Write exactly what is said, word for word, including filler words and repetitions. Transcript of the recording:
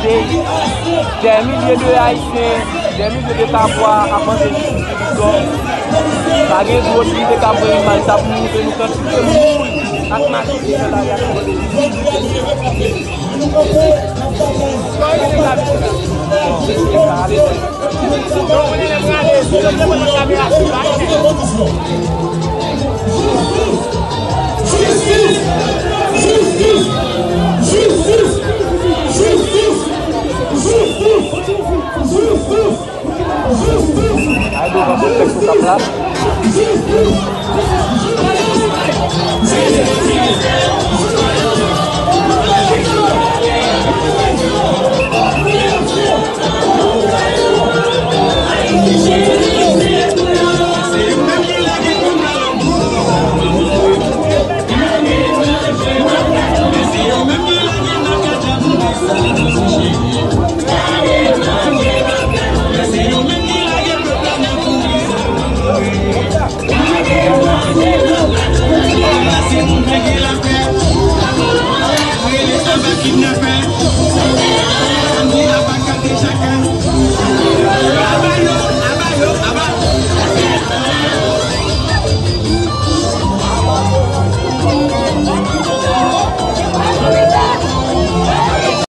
Dè milye de Ayisyen, dè milye de Kapwa ap mande jistis pou Victor. Pa gen dwòt ki te ka pran imaj sa pou montre nou kantite moun ak machin ki nan lari a ki mande jistis. Ay, devan se tèks ou k ap la.